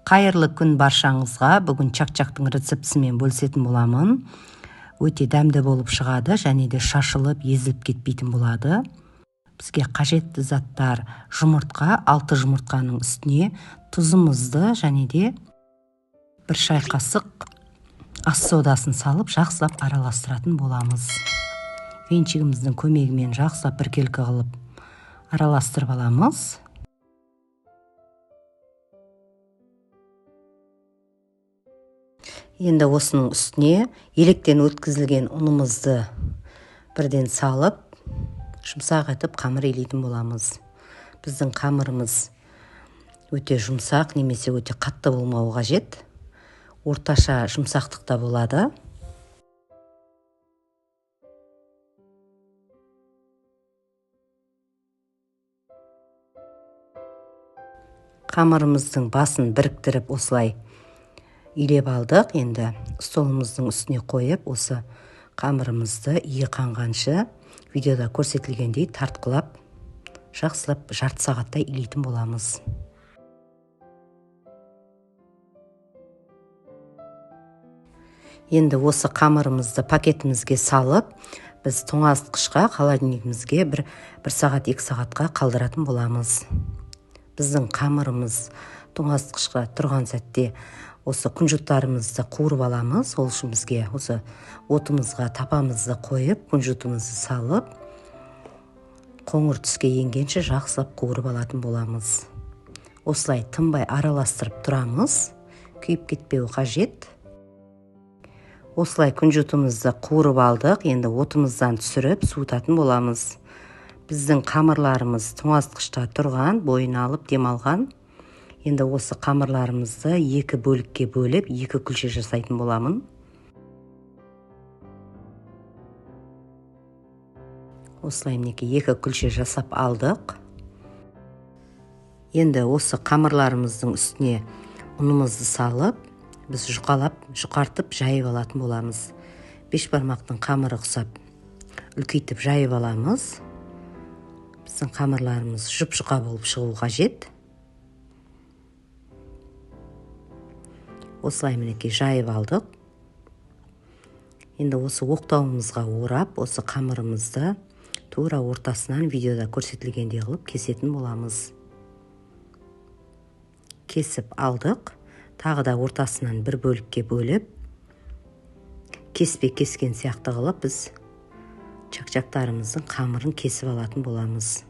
Қайырлы күн баршаңызға. Бүгін чак-чактың рецептісімен бөлісетін боламын. Өте дәмді болып шығады және де шашылып, езіліп кетпейтін болады. Бізге қажетті заттар: жұмыртқа, 6 жұмыртқаның үстіне тұзымызды және де 1 шай қасық ас содасын салып жақсылап араластыратын боламыз. Венчигіміздің көмегімен жақсылап біркелкі қылып араластырып аламыз. Енді осының үстіне електен өткізілген ұнымызды бірден салып, жұмсақ етіп қамыр илейтін боламыз. Біздің қамырымыз өте жұмсақ немесе өте қатты болмауы қажет. Орташа жұмсақтықта болады. Қамырымыздың басын біріктіріп осылай илеп алдық. Енді столымыздың үстіне қойып, осы қамырымызды иі қанғанша видеода көрсетілгендей тартқылап, жақсылап жарты сағаттай илейтін боламыз. Енді осы қамырымызды пакетімізге салып, біз тоңазытқышқа, холодильнигімізге бір сағат, 2 сағатқа қалдыратын боламыз. Біздің қамырымыз тоңазытқышқа тұрған сәтте осы күнжіттарымызды қуырып аламыз. Ол үшін бізге осы отымызға тапамызды қойып, күнжітімізді салып, қоңыр түске енгенше жақсылап қуырып алатын боламыз. Осылай тынбай араластырып тұрамыз, күйіп кетпеуі қажет. Осылай күнжітімізді қуырып алдық. Енді отымыздан түсіріп суытатын боламыз. Біздің қамырларымыз тоңазытқышта тұрған, бойын алып демалған. Енді осы қамырларымызды 2 бөлікке бөліп, 2 күлше жасайтын боламын. Осылай мінекей 2 күлше жасап алдық. Енді осы қамырларымыздың үстіне ұнымызды салып, біз жұқалап, жұқартып жайып алатын боламыз. Бешбармақтың қамыры ұқсап үлкейтіп жайып аламыз. Біздің қамырларымыз жұп-жұқа болып шығу қажет. Осылай мінекей жайып алдық. Енді осы оқтауымызға орап, осы қамырымызды тура ортасынан видеода көрсетілгендей қылып кесетін боламыз. Кесіп алдық. Тағы да ортасынан бір бөлікке бөліп, кеспе кескен сияқты қылып біз чак-чактарымыздың қамырын кесіп алатын боламыз.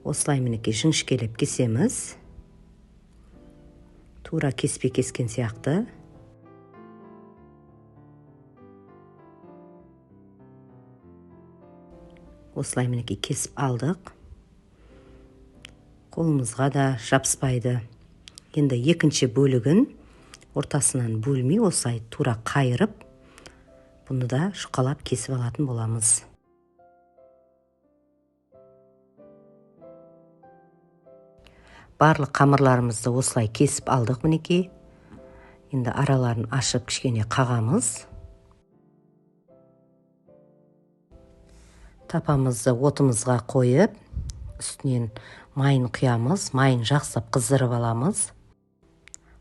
Осылай мінекей жіңішкелеп кесеміз. Тура кеспе кескен сияқты. Осылай мінекей кесіп алдық. Қолымызға да жабыспайды. Енді екінші бөлігін ортасынан бөлмей осылай тура қайырып, бұны да жұқалап кесіп алатын боламыз. Барлық қамырларымызды осылай кесіп алдық мінекей. Енді араларын ашып кішкене қағамыз. Тапамызды отымызға қойып, үстінен майын құямыз. Майын жақсылап қыздырып аламыз.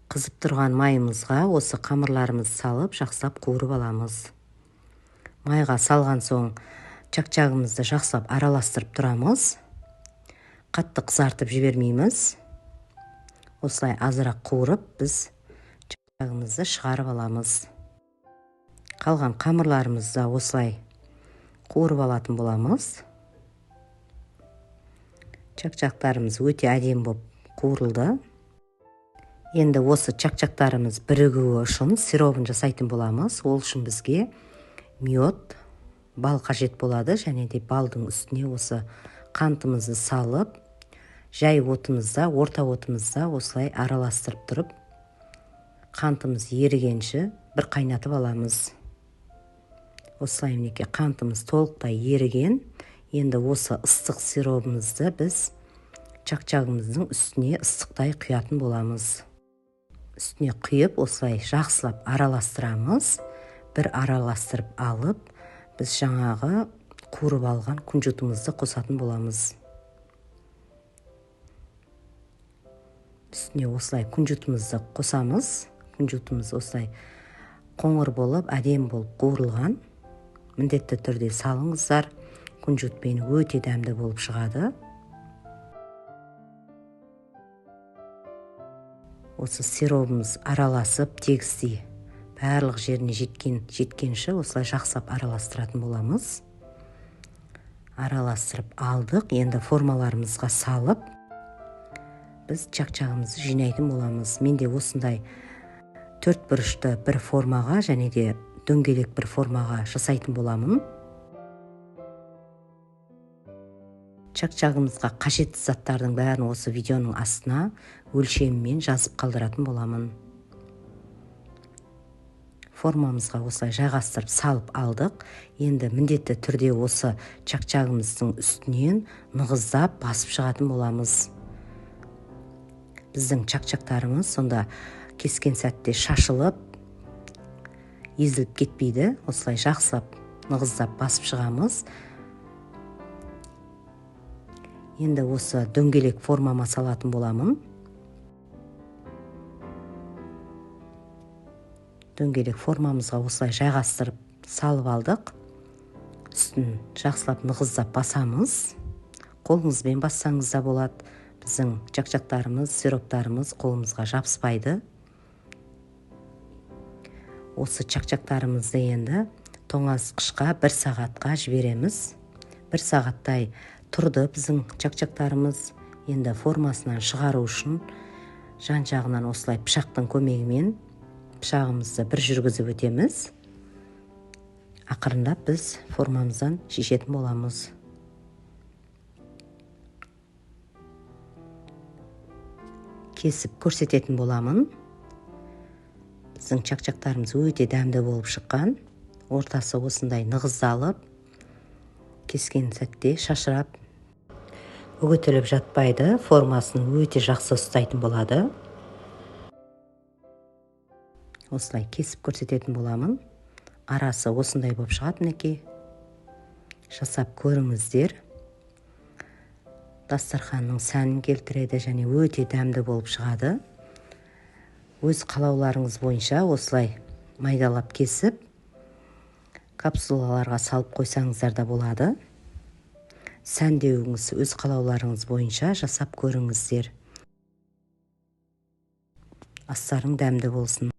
Қызып тұрған майымызға осы қамырларымызды салып, жақсылап қуырып аламыз. Майға салған соң чак-чагымызды жақсылап араластырып тұрамыз. Қатты қызартып жібермейміз. Осылай азырақ қуырып, біз чак-чагымызды шығарып аламыз. Қалған қамырларымызды осылай қуырып алатын боламыз. Чак-чактарымыз өте әдемі болып қуырылды. Енді осы чак-чактарымыз бірігуі үшін сиробын жасайтын боламыз. Ол үшін бізге мед, бал қажет болады. Және де балдың үстіне осы қантымызды салып, жай отымызда, орта отымызда осылай араластырып тұрып, қантымыз ерігенше бір қайнатып аламыз. Осылай мінекей қантымыз толықтай еріген. Енді осы ыстық сиробымызды біз чак-чагымыздың үстіне ыстықтай құятын боламыз. Үстіне құйып, осылай жақсылап араластырамыз. Бір араластырып алып, біз жаңағы қуырып алған күнжітімізді қосатын боламыз. Үстіне осылай күнжітімізді қосамыз. Күнжітіміз осылай қоңыр болып, әдемі болып қуырылған. Міндетті түрде салыңыздар. Күнжітпен өте дәмді болып шығады. Осы сиробымыз араласып тегістей барлық жеріне жеткенше осылай жақсылап араластыратын боламыз. Араластырып алдық. Енді формаларымызға салып біз чак-чагымызды жинайтын боламыз. Менде осындай төрт бұрышты бір формаға және де дөңгелек бір формаға жасайтын боламын. Чак-чагымызға қажетті заттардың бәрін осы видеоның астына өлшемімен жазып қалдыратын боламын. Формамызға осылай жайғастырып салып алдық. Енді міндетті түрде осы чак-чагымыздың үстінен нығыздап басып шығатын боламыз. Біздің чак-чактарымыз сонда кескен сәтте шашылып, езіліп кетпейді. Осылай жақсылап нығыздап басып шығамыз. Енді осы дөңгелек формама салатын боламын. Дөңгелек формамызға осылай жайғастырып салып алдық. Үстін жақсылап нығыздап басамыз. Қолыңызбен бассаңыз да болады. Біздің чак-чактарымыз, сироптарымыз қолымызға жабыспайды. Осы чак-чактарымызды енді тоңазытқышқа 1 сағатқа жібереміз. 1 сағаттай тұрды біздің чак-чактарымыз. Енді формасынан шығару үшін жан-жағынан осылай пышақтың көмегімен пышағымызды бір жүргізіп өтеміз. Ақырындап біз формамыздан шешетін боламыз. Кесіп көрсететін боламын. Біздің чак-чактарымыз өте дәмді болып шыққан. Ортасы осындай нығыздалып, кескен сәтте шашырап, үгітіліп жатпайды. Формасын өте жақсы ұстайтын болады. Осылай кесіп көрсететін боламын. Арасы осындай болып шығады мінекей. Жасап көріңіздер. Дастарханның сәнін келтіреді және өте дәмді болып шығады. Өз қалауларыңыз бойынша осылай майдалап кесіп, капсулаларға салып қойсаңыздар да болады. Сәндеуіңіз өз қалауларыңыз бойынша жасап көріңіздер. Астарың дәмді болсын.